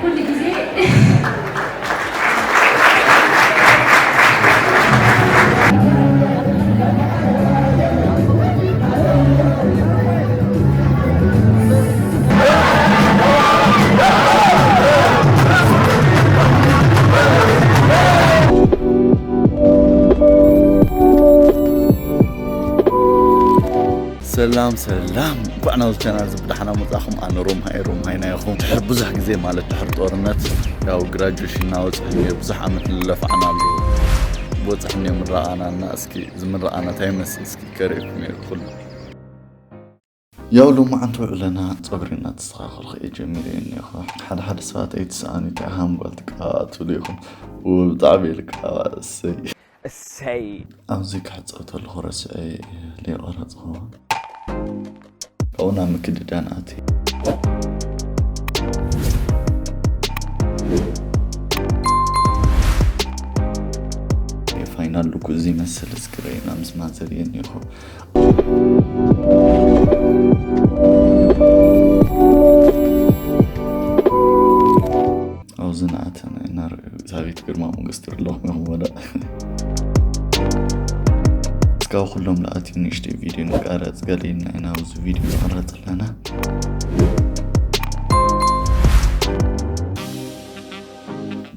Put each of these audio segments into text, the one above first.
ኩሉ ግዜ ሰላም ሰላም፣ እንኳዕ ናብዚ ቻናል እዚ ብደሓና መጻኹም። ኣነ ሮምሃይ ሮምሃይ ናይኹም። ድሕሪ ብዙሕ ግዜ ማለት ድሕሪ ጦርነት ያው ግራጁዌሽን እናወጽእ ብዙሕ ዓመት ንለፍዓናሉ በጽሕኒ ምረቓና እና እስኪ እዚ ምረቓና እንታይ ይመስል እስኪ ከርእየኩም እየ ኩሉ። ያው ሎማዓንቲ ውዕለና ጸጉሪ እናተስተኻኸልኩ እየ ጀሚረ እኒኹ። ሓደ ሓደ ሰባት ኣይትስኣኑ እንታይ ሃም ጓል ትቀባእ ትብሉ ኢኹም። ብጣዕሚ ልቀባእ እሰይ። እሰይ ኣብዚ ክሕጸብ ተለኹ ረስዐ ዘይቐረጽኹ። ካብኡ ናብ ምክድዳን ኣትየ። ፋይናል ሉኩ እዚ ይመስል እስክሪና ምስ ማዘር እየ እኒኹ። ኣብዚ ንኣተና ኢና ርእ እግዚኣብሔር ግርማ ሞገስ ትርለኹም ኢኹም ወላ እስካብ ኩሎም ለኣትዩ ንእሽተይ ቪድዮ ንቃረፅ ገለ ኢልና ኢና ኣብዚ ቪድዮ ንቕረፅ ኣለና።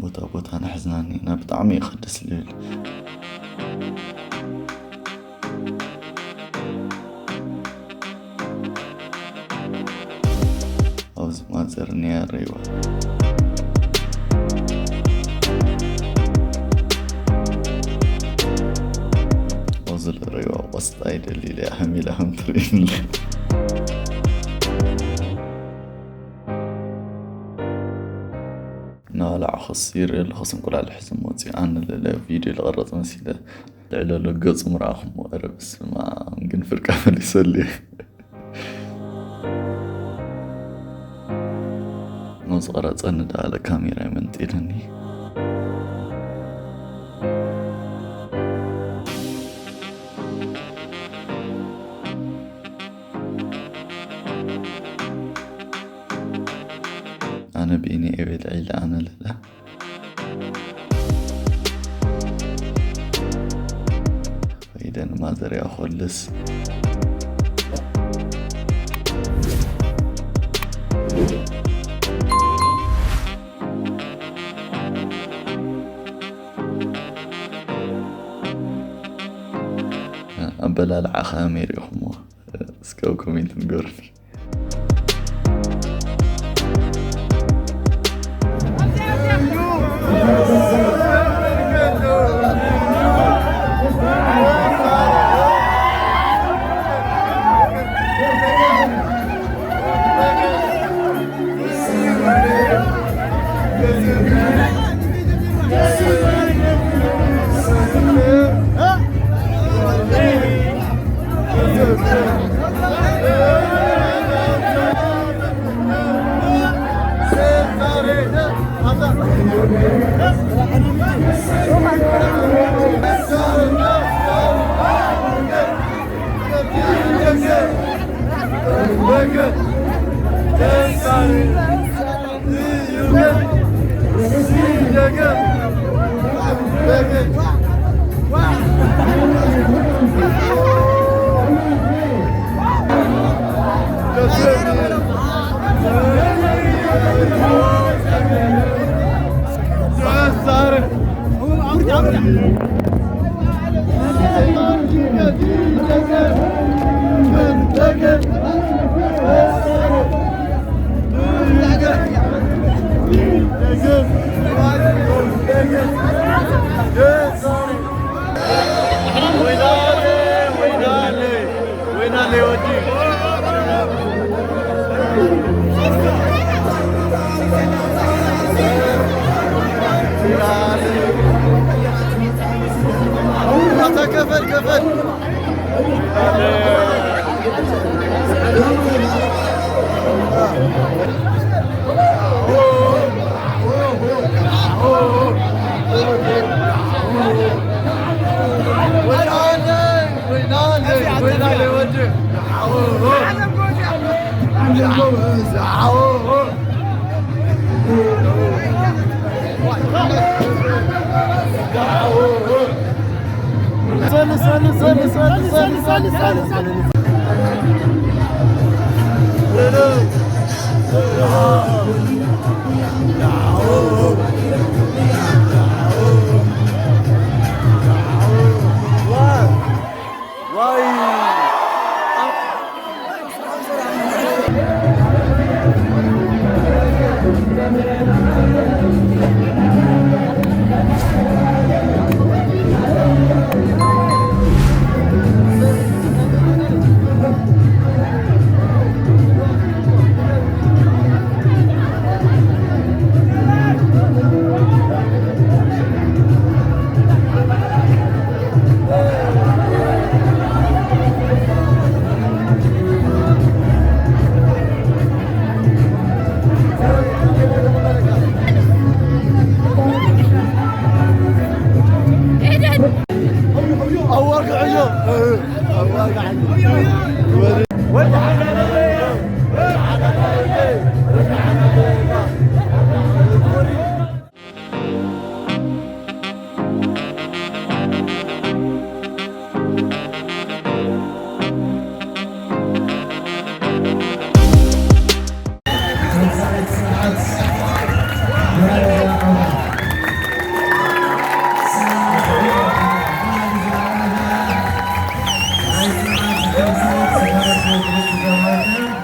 ቦታ ቦታ ንሕዝናኒ ኢና ብጣዕሚ እዩ ከደስ ልብል። ኣብዚ ማንጸር እኒኣ ሬዋ ኣብዚ ሬዋ ቆስጣ ይደሊ ኢለ ሓሚለ ከም ትርእይኒ እናበላዕኹስ ይርኢ ኣለኹስ እንቁላሊሕ ዝመፅኡ ኣነ ልለ ቪድዮ ልቐረፅ መሲለ ልዕለሉ ገጹ ምረኣኹሞ፣ ኧረ በስመኣም ግን ፍርቃ መሊሰሉ እየ። ነዚ ቀረጸኒ ደኣለ ካሜራ ይመንጢለኒ። ኣነ ብኢኒ እየ በልዐ ኢለ ኣነ ልለ። ከይደ ንማዘር እያ ኮልስ። ኣበላልዓ ከመይ ርኢኹምዎ? እስከ ኣብ ኮሜንት ንገሩኒ።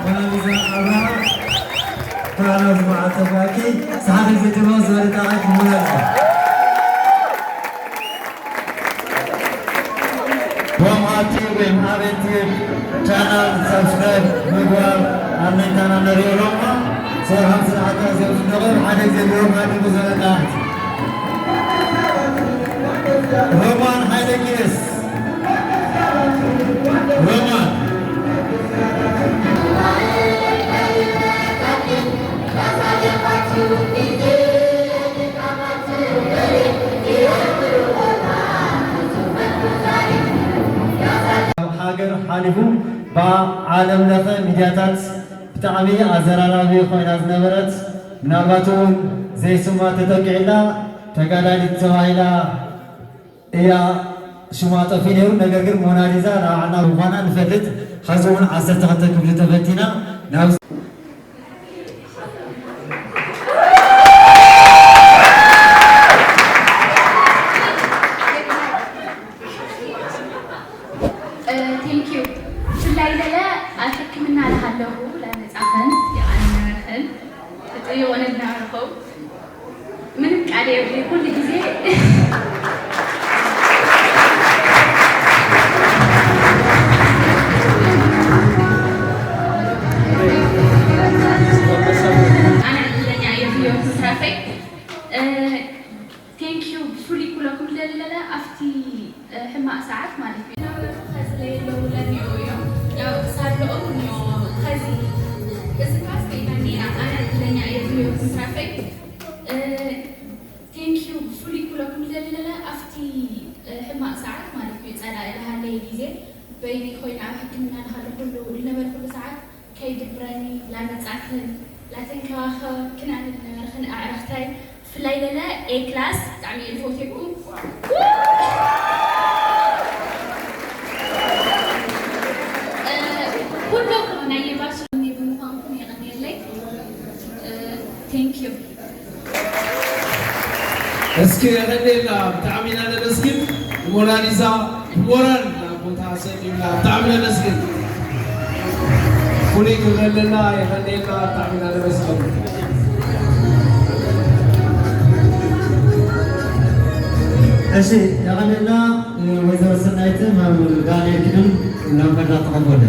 ሞናሊዛ ኣበራ፣ ሞናሊዛ ኣበራ፣ ጸሓፊት ቪድዮ ዝበለ ጣዕቂ ሞናሊዛ። ሮማ ቲቪ ወይም ኣቤት ቲቪ ቻናል ሳብስክራይብ ምግባር ኣብ መይታና ነሪኦ ሮማ። ሰርሖም ስራሕታት ዘብዝነቑ ሓደ ግዜ ብሮማ ቲቪ ዝበለ ጣዕቂ። ሮማን ሃይለ ጊዮርጊስ። ሮማን። ካብ ሃገር ሓሊፉ ብዓለም ለኸ ሚድያታት ብጣዕሚ ኣዘራራቢ ኮይና ዝነበረት፣ ምናልባት እውን ዘይስማ ተጠቂዕላ ተጋዳሊት ተባሂላ እያ ሽማ ጠፊኡ ነይሩ። ነገር ግን ሞናሊዛ ንባዕልና ምዃና ንፈልጥ። ሕዚ እውን ዓሰርተ ክልተ ክፍሊ ተፈቲና ናብ ቴንክ ዩ። ብፍላይ ገለ ኣብ ሕክምና ለሃለኹ ለመጻኸን የቓንነረኸን ትጥይቆነ ዝነበርኸው ምንም ቃል የብለይ። ኩሉ ግዜ ኣነ ዕድለኛ እየ ብህይወት ምትራፈይ። ቴንክ ዩ ብፍሉይ ክብለኩም ዝደሊ ለለ ኣብቲ ሕማቕ ሰዓት ማለት እዩ። ዝነበሩ ኸዚ ለየለዉ ለኒኦ እዮም። ያው ክሳብ ለኦም እኒኦ ኸዚ እዚ ኳስ ከይፈኒና ኣነ ዕድለኛ እየ ብህይወት ምትራፈይ። ቴንክ ዩ ብፍሉይ ክብለኩም ዝደሊ ለለ ኣብቲ ሕማቕ ሰዓት ማለት እዩ። ጸላኢ ለሃለየ ግዜ በይነይ ኮይነ ኣብ ሕክምና ለሃለኹሉ ዝነበርኩሉ ሰዓት ከይድብረኒ ላመጻኽን ላተንከባኸበክን ኣነ ዝነበርኽን ኣዕርኽተይ ብፍላይ ለለ ኤ ክላስ ብጣዕሚ እየ ዝፈትየኩም። ኩለኹም ናይ የባሽ ብምዃንኩም የቐንየለይ። ቴንክ ዩ። እስኪ የቐንየልና ብጣዕሚ ኢና ነመስግን። ሞናሊዛ ብሞራል ናብ ቦታ ሰዲብና ብጣዕሚ ነመስግን። ፍሉይ ክብረልና የቐንየልና ብጣዕሚ ኢና ነመስግን። እሺ የቐንየልና። ወይዘሮ ሰናይት ናብ ዳንኤል ኪዱን ናብ መድረኽ ተቐበሉ።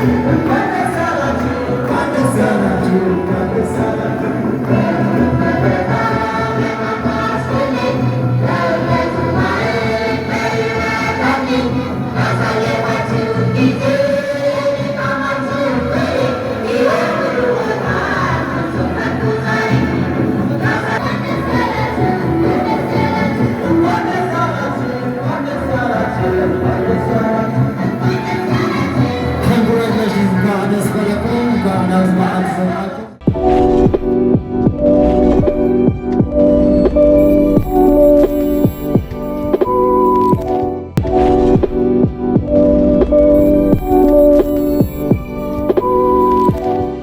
Congratulations፣ እንኳዕ ደስ በለኩም፣ እንኳዕ ናብዚ በዓል ዝበቕዓኩም።